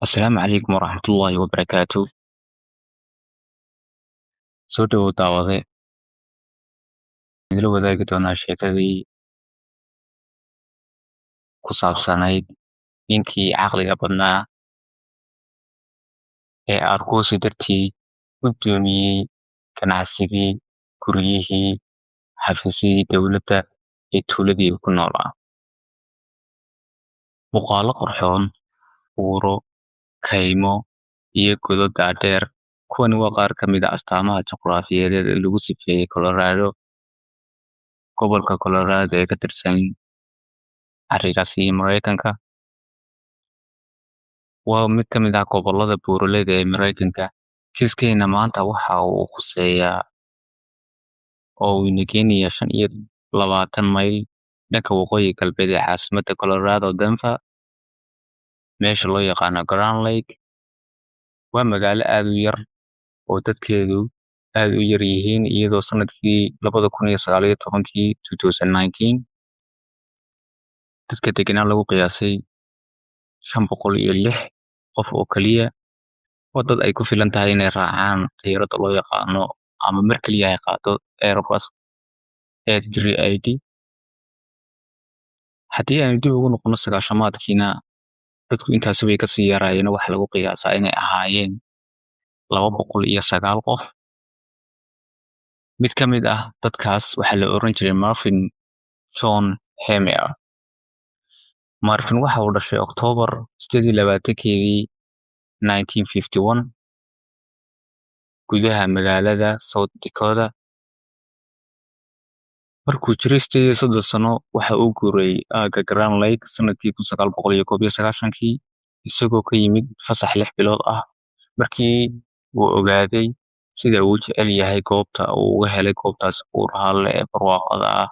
Asalaamu calaykum waraxmatullaahi wabarakaatu. Soo dhawow daawade. Idila wadaagi doonaa sheekadii ku saabsanayd ninkii caqliga badnaa ee aargoosi dartii u doomiyey ganacsigii, guryihii, xafiisyadii dowladda ee tuuladii uu ku noolaa. Muuqaallo qurxoon, buuro, kaymo iyo godad dhaadheer. Kuwani waa qaar ka mid ah astaamaha juqraafiyeed ee lagu sifeeyey Colorado, gobolka Colorado ee ka tirsan carigaasi Mareykanka. Waa mid ka mid ah gobolada buuraleyda ee Mareykanka. Kiiskeena maanta waxa uu khuseeyaa oo uu ina geenayaa 25 mayl dhanka waqooyi galbeed ee caasimadda Colorado, Denver, meesha loo yaqaano Grand Lake. Waa magaalo aad u yar oo dadkeedu aad u yar yihiin, iyadoo sanadkii 2019-kii, 2019, dadka deganaa lagu qiyaasay 506 qof oo kaliya. Waa dad ay ku filan tahay inay raacaan diyaaradda loo yaqaano ama mar kaliya ay qaado Airbus A380. Haddii aynu dib ugu noqono sagaashamaadkiina, dadku intaasi way kasii yaraayeen. Waxaa lagu qiyaasaa inay ahaayeen 209 qof. Mid ka mid ah dadkaas waxaa la oran jiray Marvin John Heemeyer. Marvin waxa uu dhashay Oktoobar 28-keedii 1951 gudaha magaalada South Dakota. Markuu jiray 38 sano, waxa uu guuray aagga Grand Lake sanadkii 1991-kii, isagoo ka yimid fasax 6 bilood ah. Markii uu ogaaday sida uu u jecel yahay goobta uu uga helay goobtaas buuraha leh ee barwaaqada ah,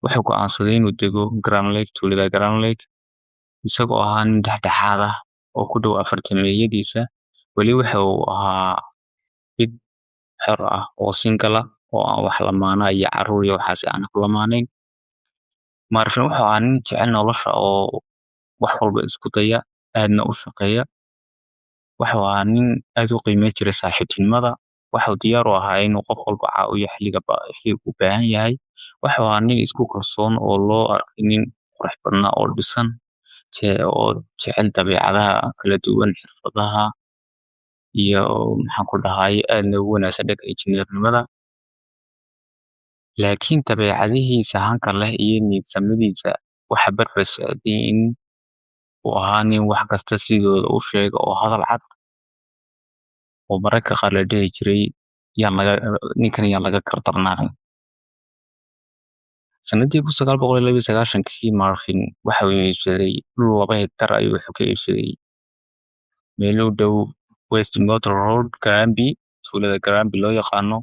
wuxuu go'aansaday inuu dego Grand Lake, tuulada Grand Lake. Isagoo ahaa nin dhexdhexaad ah oo ku dhow afartameeyadiisa, weli waxa uu ahaa mid xor ah oo single ah oo aan wax lamaana iyo caruur iyo waxaas aan ku lamaanayn. Marvin wuxuu ahaa nin jecel nolosha oo wax walba isku daya, aadna u shaqeeya. Wuxuu ahaa nin aad u qiimeyn jiray saaxiibtinimada. Wuxuu diyaar u ahaa inuu qof walba caawiyo xilliga uu baahan yahay. Wuxuu ahaa nin isku kalsoon oo loo arkay nin qurux badnaa oo dhisan, oo jecel dabeecadaha kala duwan, xirfadaha iyo maxaan ku dhahay, aadna ugu wanaagsan dhanka injineernimada. Laakiin dabeecadihiisa hanka leh iyo niyad-samidiisa waxa barbar socday in uu ahaa nin wax kasta sidooda u sheega oo hadal cad, oo mararka qaar la dhihi jiray yaan laga ninkan yaan laga gardarnaanin. Sanadii 1992-kii, Marvin waxa uu iibsaday dhul 2 hektar ayuu wuxuu ka iibsaday meel u dhow West Motor Road, Granby, tuulada Granby loo yaqaano,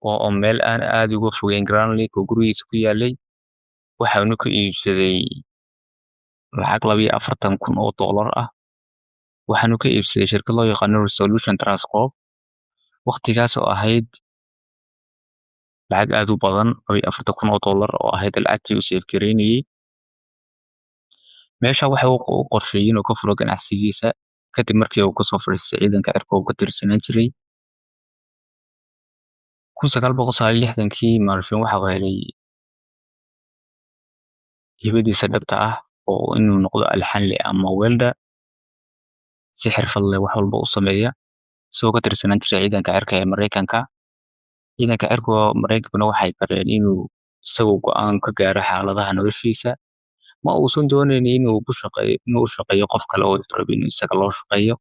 oo meel aan aad uga fogeyn Grand Lake oo gurigiisa ku yaalay. Waxaanu ka iibsaday lacag 42 kun oo doolar ah. Waxaanu ka iibsaday shirkad loo yaqaano Resolution Trust Corp, waqtigaas oo ahayd lacag aad u badan, 42 kun oo doolar, oo ahayd lacagtii uu save gareynayay. Meesha waxa uu u qorsheeyay inuu ka furo ganacsigiisa kadib markii uu kasoo fadhiistay ciidanka cirka uu ka tirsanaan jiray. 1969-kii, Marvin waxa uu helay hibadiisa dhabta ah oo inuu noqdo alxanle ama welder, si xirfad leh wax walba u sameeya, isagoo ka tirsanaan jiray ciidanka cirka ee Mareykanka. Ciidanka cirka Mareykankuna waxay bareen inuu isagu go'aan ka gaaro xaaladaha noloshiisa. Ma uusan doonayn inuu ku shaqeeyo, inuu u shaqeeyo qof kale, oo wuxuu rabay inuu isaga loo shaqeeyo.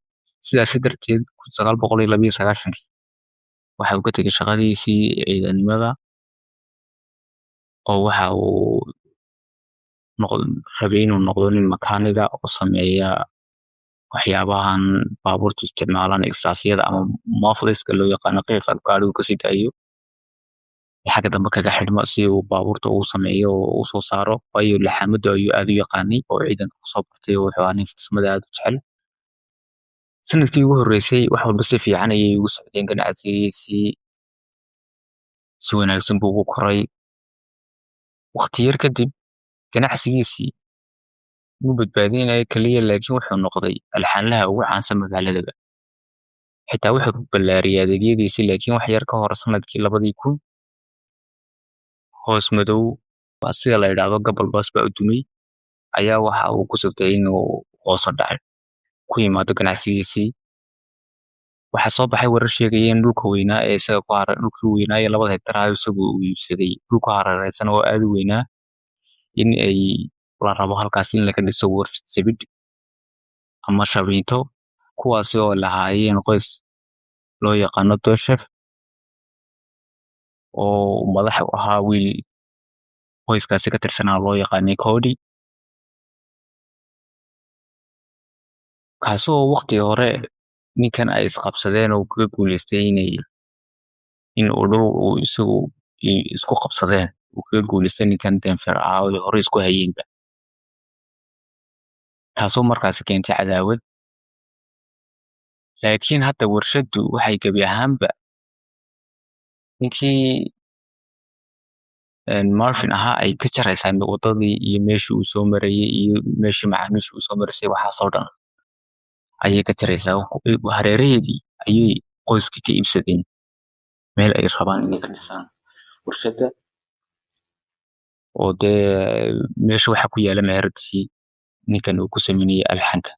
Sidaas darteed, 1992-kii waxa uu ka tegay shaqadiisii ciidanimada oo waxa uu rabay inuu noqdo nin makaaniga oo sameeya waxyaabahan baabuurtu isticmaalaan, exhaust-yada ama mufflerska loo yaqaano, qiiqa gaarigu kasii daayo xagga dambe kaga xidhmo, si uu baabuurta uu sameeyo oo u soo saaro, waayo laxaamadu ayuu aad u yaqaanay oo ciidanka kusoo bartay, oo wuxuu ahaa nin farsamada aad u jecel. Sanadkii ugu horreysay wax walba si fiican ayay ugu socdeen. Ganacsigiisii si wanaagsan buu ugu koray. Waqti yar kadib ganacsigiisii Muu badbaadinaya kaliya, laakiin wuxuu noqday alxanlaha ugu caansan magaaladaba. Xitaa wuxuu ballaariyay adeegyadiisii, laakiin wax yar ka hor sanadkii 2000 hoos madow sida la yidhaahdo gabal baas baa u dumay ayaa waxa uu ku sugtay inuu hoos u dhacay ku yimaado ganacsigiisii. Waxaa soo baxay warar sheegaya in dhulka weynaa ee isaga ku haray, dhulkii weynaa ee 2 hektar ah isagu uu iibsaday, dhulka hareeraysan oo aad u weynaa, in ay la rabo halkaas in laga dhiso warshad sibidh ama shamiito, kuwaasi oo lahaayeen qoys loo yaqaano Doshef oo madax u ahaa wiil qoyskaasi ka tirsanaa loo yaqaanay Cody, kaasoo waqti hore ninkan ay isqabsadeen oo kaga guuleystay in uu dhul uu isagu isku qabsadeen uu kaga guuleystay ninkan Denver ahaa oo hore isku hayeenba, taasoo markaasi keentay cadaawad. Laakiin hadda warshaddu waxay gebi ahaanba ninkii Marvin ahaa ay ka jaraysaa wadadii iyo meeshii uu soo marayay iyo meeshii macaamiisha uu soo maraysay, waxaasoo dhan ayay ka jaraysaa. Hareeraheedii ayay qoyskii ka iibsadeen meel ay rabaan inay ka dhisaan warshadda, oo dee meesha waxaa ku yaala meheradii ninkan uu ku sameynayay alxanka.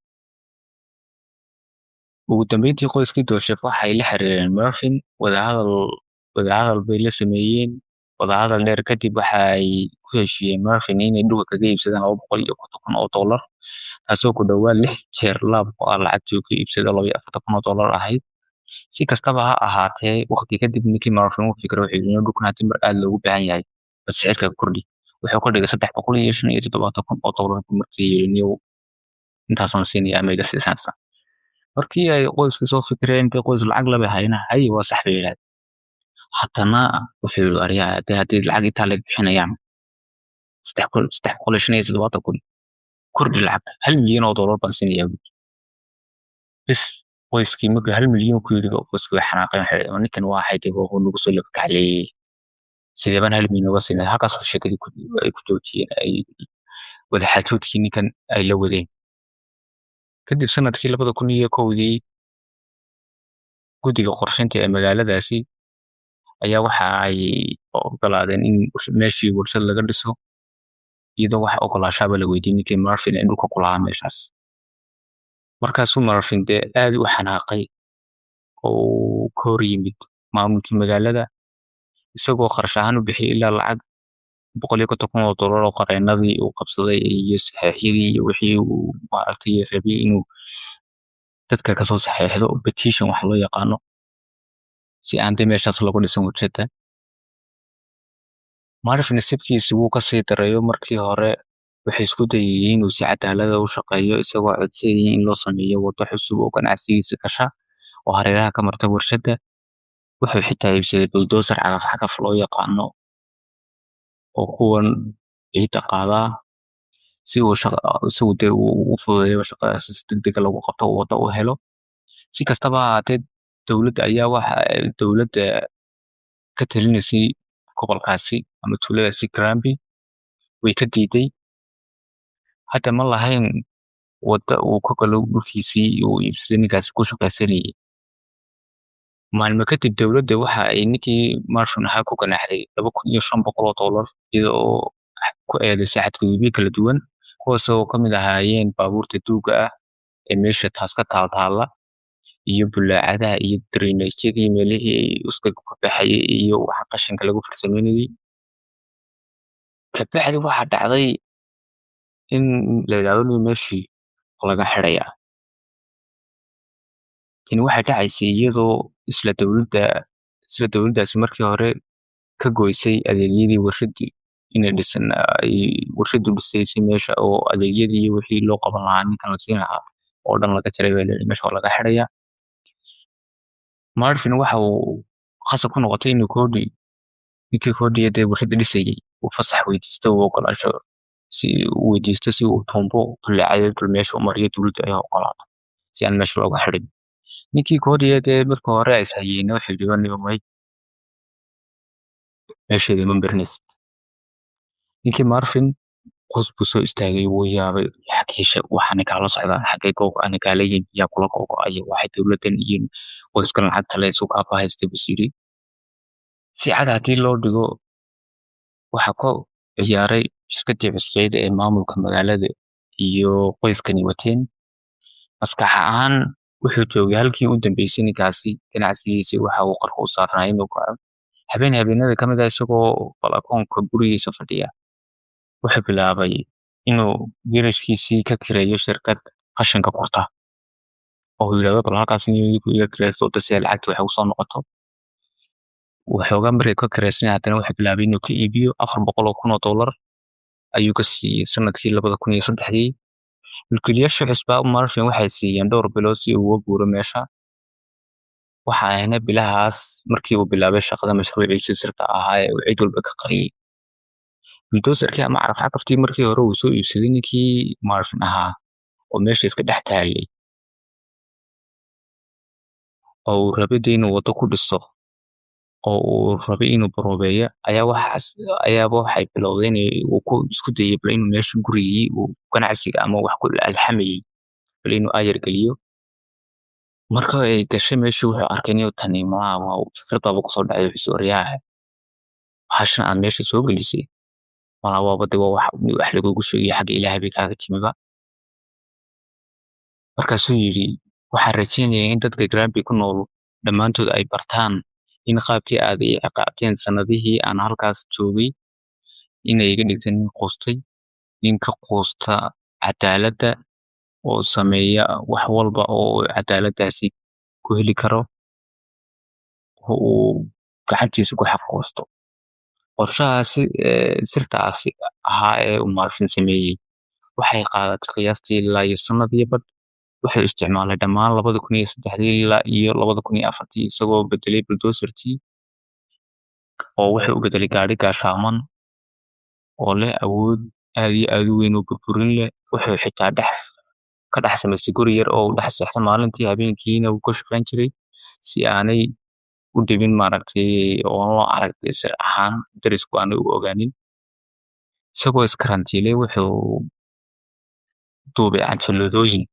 Ugu dambeyntii qoyskii Doshef waxay la xiriireen Marvin, wadahadal bay la sameeyeen. Wadahadal dheer kadib waxa ay ku heshiiyeen Marvin inay dhulka kaga iibsadaan $250,000 oo dollar, taasoo ku dhawaad 6 jeer laab ku ah lacagtii uu ka iibsaday $42,000 oo dollar ahayd. Si kastaba ha ahaatee, waqti kadib ninkii Marvin uu fikiray, wuxuu yidhi dhulkan haddii mar aad loogu baahan yahay bal sicirka kordhi. Wuxuu ka dhigay $375,000 oo dollar markii yidhi niyow intaasaan siinaya ama iga siisanaysaa. Markii ay qoyskii soo fikireen intay qoys lacag laba hayna hay waa sax bay yidhahdeen. Haddana wuxuu yidhi aryaa haddii lacag intaa leeg bixinayaan 375,000 kordhi lacagta $1 milyan oo dollar baan siinayaa buuri. Bes qoyskii markii 1 milyan ku yidhi qoyskii way xanaaqeen, waxay yidhahdeen ninkan waa xayday oo nagu soo laba kacleeyey, sidee baan 1 milyan uga siinay? Halkaas oo sheekadii ay ku joojiyeen ay wadaxaajoodkii ninkan ay la wadeen. Kadib sanadkii 2001dii guddiga qorsheynta ee magaaladaasi ayaa waxa ay ogolaadeen in meeshii warshad laga dhiso, iyadoo wax ogolaashaaba la weydiiyey ninkii Marvin ee dhulka ku lahaa meeshaas. Markaasuu Marvin dee aad u xanaaqay oo uu ka hor yimid maamulkii magaalada, isagoo kharash ahaan u bixiyey ilaa lacag $150,000 oo dollar oo qareenadii uu qabsaday iyo saxeexyadii iyo wixii uu maaragtay rabay inuu dadka kasoo saxeexdo petition wax loo yaqaano, si aan dee meeshaas loogu dhisin warshadda. Marvin nasiibkiisa wuu kasii darayo. Markii hore wuxuu isku dayay inuu si cadaalad ah u shaqeeyo, isagoo codsanayay in loo sameeyo waddo cusub oo ganacsigiisa gasha oo hareeraha ka marta warshadda. Wuxuu xitaa iibsaday bulldozer cagaf cagaf loo yaqaano oo kuwan ciidda qaadaa, si uu isagu dee uu ugu fududeeyo shaqadaas si degdeg ah lagu qabto oo waddo u helo. Si kastaba ha ahaatee, dowladda ayaa waxa dowladda ka talinaysay gobolkaasi ama tuuladaasi Granby way ka diiday. Hadda ma lahayn waddo uu ka galo dhulkiisii uu iibsaday ninkaasi ku shaqaysanayay. Maalmo kadib dowladda waxa ay ninkii Marvin ahaa ku ganaaxday $2,500 oo dollar, iyada oo ku eedeysay xadgudubyo kala duwan, kuwaas oo ka mid ahaayeen baabuurta duuga ah ee meesha taas ka taaltaala iyo bulaacadaha iyo drainage-yadii meelihii uskaga ka baxayay iyo waxa qashinka lagu farsameynayay. Kabacdi waxaa dhacday in la yidhaahdo meeshii laga xirayaa. Tani waxay dhacaysay iyadoo isla dowladdaasi markii hore ka goysay adeegyadii warshadii inay dhisan ay warshadu dhisaysay meesha, oo adeegyadii iyo wixii loo qaban lahaa ninkan la siin lahaa oo dhan laga jaray baa layidhi meesha waa laga xirayaa. Marvin waxa uu khasab ku noqotay inuu Cody, ninkii Cody dee warshadda dhisayay, uu fasax weydiisto oo ogolaansho si uu weydiisto si uu tuumbo bullaacado dul meesha u mariyo. Dowladda ayaa ogolaato si aan meesha looga xirin. Ninkii Cody dee marka hore ay ishayeen wuxuu yidhi niba may meesheeda ma marinaysid. Ninkii Marvin Hoos buu soo istaagay, wuu yaabay. Xageesha waxaana kaala socdaa, xagee googo-ana kaala yihiin, yaa kula googo-aya, waxay dowladan iyo qoyskan lacagta le isu kaaba haystay, buu yidhi. Si cad haddii loo dhigo, waxa ku ciyaaray shirkadii cusbeyd ee maamulka magaalada iyo qoyskani wateen. Maskax ahaan wuxuu joogay halkii u dambeysay ninkaasi. Ganacsigiisii waxa uu qarka u saarnaa inuu kaco. Habeen habeenada ka mid ah, isagoo balakoonka gurigiisa fadhiya, wuxuu bilaabay inuu garashkiisii ka kireeyo shirkad qashinka gurta, oo uu yidhahdo bal halkaas iga kireysto si ay lacagta wax ugu soo noqoto. Waxoogaa markay ka kireysan, haddana wuxuu bilaabay inuu ka iibiyo. $400,000 ayuu ka siiyey sanadkii 2003-dii. Milkiilayaasha cusbaa Marvin waxay siiyeen dhowr bilood si uu uga guuro meesha. Waxa ahna bilahaas markii uu bilaabay shaqada mashruuciisii sirta ahaa ee uu cid walba ka qariyay. Buldozerkii ama cagaf-cagaftii markii hore uu soo iibsaday ninkii Marvin ahaa oo meesha iska dhex taalay, oo uu rabay dee inuu waddo ku dhisto, oo uu rabay inuu baroobeeyo, ayaa waxaas ayaaba waxay bilowday in uu ku isku dayay bal inuu meesha gurigii uu ganacsiga ama wax ku alxamayay bal inuu ayar geliyo. Marka ay gashay meesha, wuxuu arkay inuu tani malaha waa fikrad baaba kusoo dhacday. Wuxuu waryaha, bahashan aad meesha soo gelisay malaha waaba de waa wax lagugu sheegayo, xagga Ilaahay bay kaaga timiba. Markaasuu yidhi, waxaan rajaynayaa in dadka Granby ku nool dhammaantood ay bartaan in qaabkii aad ii ciqaabteen sanadihii aan halkaas joogay inay iga dhigtay nin quustay, nin ka quusta cadaaladda, oo sameeya wax walba oo cadaaladdaasi ku heli karo, oo uu gacantiisa ku xaquusto. Qorshahaasi sirtaasi ahaa ee uu Marvin sameeyey waxay qaadatay qiyaastii ilaa iyo sanad iyo badh. Wuxuu isticmaalay dhammaan 2003-dii ilaa iyo 2004-tii, isagoo bedelay buldozertii oo wuxuu u bedelay gaadhi gaashaaman oo leh awood aad iyo aad u weyn oo burburin leh. Wuxuu xitaa dhex ka dhex samaystay guri yar oo uu dhex seexdo maalintii, habeenkiina uu ka shaqayn jiray si aanay u dhibin, maaragtay, oo loo aragtay sir ahaan darisku aanay u ogaanin. Isagoo iskarantiilay, wuxuu duubay cajaladooyin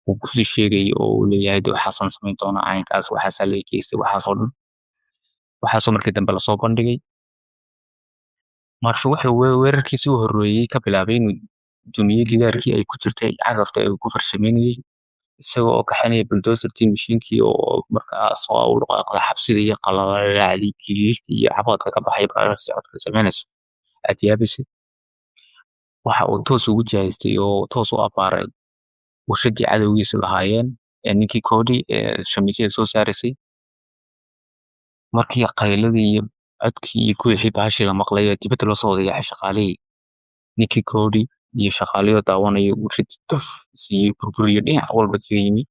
uu kusii sheegay oo uu leeyahay de waxaasaan samayn doonaa, caynkaas waxaasaa laga geystay, waxaasoo dhan, waxaasoo markii dambe lasoo bandhigay. Marvin wuxuu weerarkiisii u horreeyey ka bilaabay inuu dumiyey gidaarkii ay ku jirtay cagafta ee uu ku farsameynayay, isagoo oo kaxaynaya buldozertii mashiinkii, oo markaas oo u dhaqaaqda xabsida iyo qalalaacdii giliilta iyo cabaadka ka baxay baararsi codka samaynayso aad yaabaysid. Waxa uu toos ugu jihaystay oo toos u abbaaray warshadii cadowgiisu lahaayeen ee ninkii Cody ee shamiitada soo saaraysay. Markii qayladii iyo codkii iyo kuwixii bahashii la maqlay ee dibadda loo soo wada yaacay shaqaalihii, ninkii Cody iyo shaqaalihii oo daawanaya warshadii tuf siiyey, burburiyo dhinac walba kaga yimi.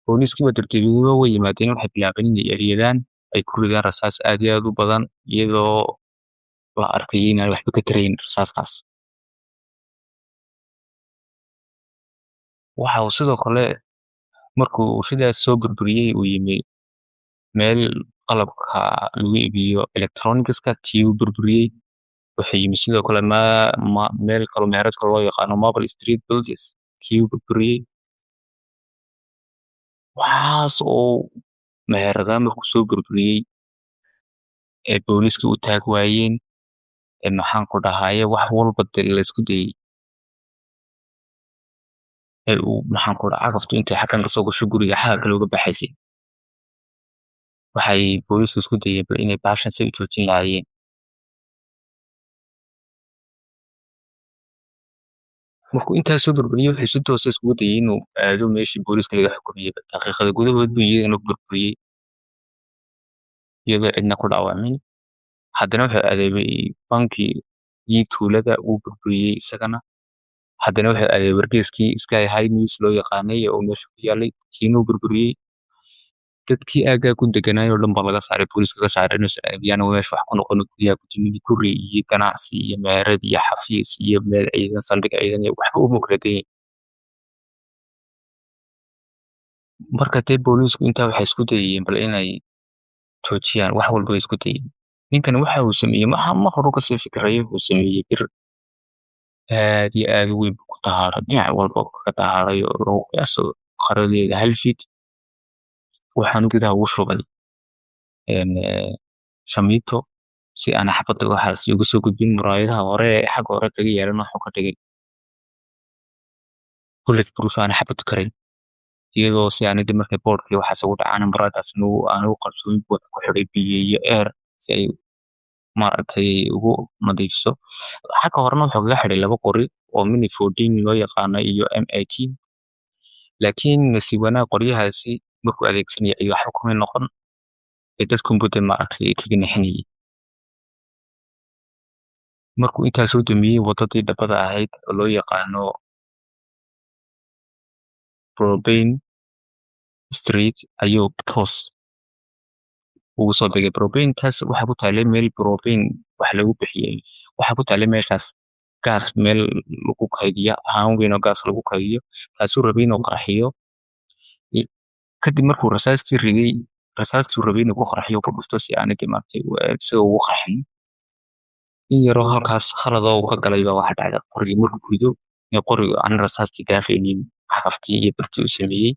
Booliiskii waa dardariba way yimaadeen. Waxay bilaabeen inay eryadaan, ay ku ridaan rasaas aad iyo aad u badan, iyadoo la arkay inaan waxba ka tarayn rasaastaas. Waxa uu sidoo kale markuu warshadaas soo burburiyey uu yimi meel qalabka lagu iibiyo electronicska, tii uu burburiyey. Wuxuu yimi sidoo kale meel kalo meherad kale loo yaqaano Maple Street Buildings, kii uu burburiyey. Waxaas oo meheradaha markuu soo burburiyey ee booliiska u taag waayeen ee maxaan ku dhahaye wax walba dee la isku dayey, ee uu maxaan ku dhaha cagaftu intay xaggan kasoo gasho guriga xagga kale uga baxaysay, waxay booliisku isku dayeen bal inay bahashan si u joojin lahaayeen. Markuu intaas soo burburiyey, wuxuu si toos ah iskugu dayay inuu aado meeshii booliiska laga xukumayay. Daqiiqada gudahood buu iyagana ku burburiyey iyadoo cidna ku dhaawacmin. Haddana wuxuu aaday bankigii tuulada, wuu burburiyey isagana. Haddana wuxuu aaday wargeyskii Sky High News loo yaqaanay oo meesha ku yaalay, kiinuu burburiyey. Dadkii aaggaa ku deganaay oo dhan baa laga saaray, booliiska ka saaray inuusan aadiyaan meesha wax ku noqon. Guryaha ku timid guri iyo ganacsi iyo meherad iyo xafiis iyo meel ciidan, saldhig ciidan iyo waxba uma kala dayin. Marka dee booliisku intaa waxay isku dayayeen bal inay joojiyaan, wax walba way isku dayeen. Ninkan waxa uu sameeyey waxa mar hore kasii fikirayay, wuxuu sameeyey bir. Aad iyo aad u weyn buu ku dahaaray, dhinac walba kaga dahaaray, oo lagu qiyaaso qaradeeda 1 feet. Waxaanu gudaha ugu shubay shamiito si aan xabadda waxaas uga soo gudbin. Muraayadaha hore ee xagga hore kaga yaalan wuxuu ka dhigay bullet proof aan xabad karayn, iyadoo si aan markay boodhkii waxaas ugu dhacaan muraayadaas aan ugu qabsoomin buu ku xidhay biyo iyo air si ay maaragtay ugu nadiifiso. Xagga horena wuxuu kaga xidhay laba qori oo Mini 14 loo yaqaano iyo M18, laakiin nasiib wanaag qoryahaasi markuu adeegsanayay ayuu waxba kumay noqon ee dadku buu maaragtay kaga nixinayay. Markuu intaa soo dumiyey, wadadii dhabada ahayd oo loo yaqaano Propane Street ayuu toos ugu soo degay. Propane-kaas waxaa ku taalay meel propane wax lagu bixiyey, waxaa ku taalay meeshaas gaas, meel lagu kaydiyo, haan weyn oo gaas lagu kaydiyo, taasuu rabay inuu qarxiyo. Kadib markuu rasaastii riday, rasaastuu rabay inuu ku qarxiyo ku dhufto si aanay maaragtay si ugu qarxin, in yaroo halkaas khalad oo uu ka galay baa waxa dhacday qorigii markuu rido in qoriga aan rasaastii dhaafaynin cagaftii iyo birtii uu sameeyey.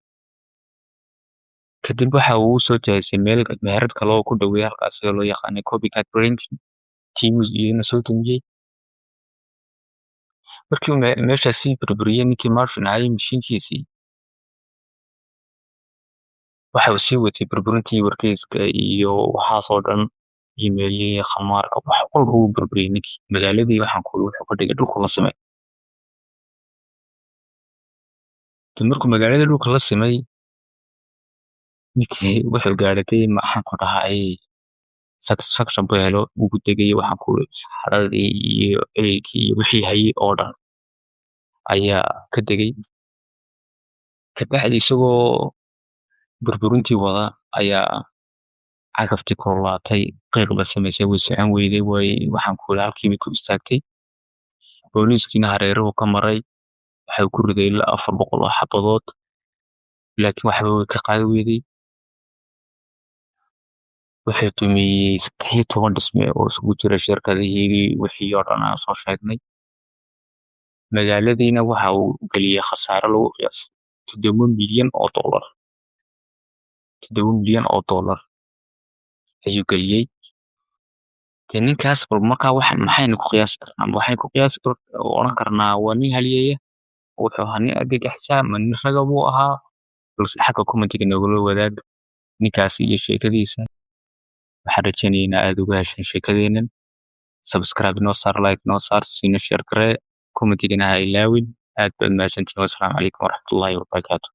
Kadib waxa uu soo jeestay meel meherad kale oo ku dhoweey halkaas oo loo yaqaanay Copycat Printing, tii iyadana soo dumiyey. Markii uu meeshaasi burburiyey ninkii Marvin ahaa mishiinkiisii, waxa uu sii watay burburintii wargeyska iyo waxaasoo dhan iyo meelihii khamaarka, wax walba wuu burburiyey ninkii. Magaaladii waxaan ku wuxuu ka dhigay dhulka la simay. Markuu magaaladii dhulka la simay, ninkii wuxuu gaadhay, maxaan ku dhahay, satisfaction buu helo, ugu degay. Waxaan ku xaradii iyo ciilkii iyo wixii hayay oo dhan ayaa ka degay. Kabacdi isagoo burburintii wada ayaa cagaftii kululaatay, qiiq ba samaysay, way socon weyday, way waxaan ku halkii bay ku istaagtay. Booliiskiina hareeruhu ka maray, waxay ku riday ilaa 400 oo xabadood, laakiin waxba way ka qaadi weyday. Wuxuu dumiyey 13 dhisme oo isugu jira shirkadihii, wixii oo dhan aan soo sheegnay. Magaaladiina waxa uu geliyey khasaare lagu qiyaasay 7 milyan oo dollar. 7 milyan oo dollar ayuu geliyey. Dee ninkaas bal markaa wax maxaynu ku qiyaasi karnaa? Waxaynu ku qiyaasi oran karnaa waa nin halyeeya, wuxuu ahaa nin argagixisa, ma nin raga buu ahaa? Balse xagga commentiga noogala wadaag ninkaasi iyo sheekadiisa. Waxaan rajeynayaa in aad uga hesheen sheekadeennan. Subscribe noo saar, like noo saar, siina share garee, commentigana ha ilaawin. Aad baad mahadsantihiin. Wassalaamu calaykum waraxmatullaahi wabarakaatu.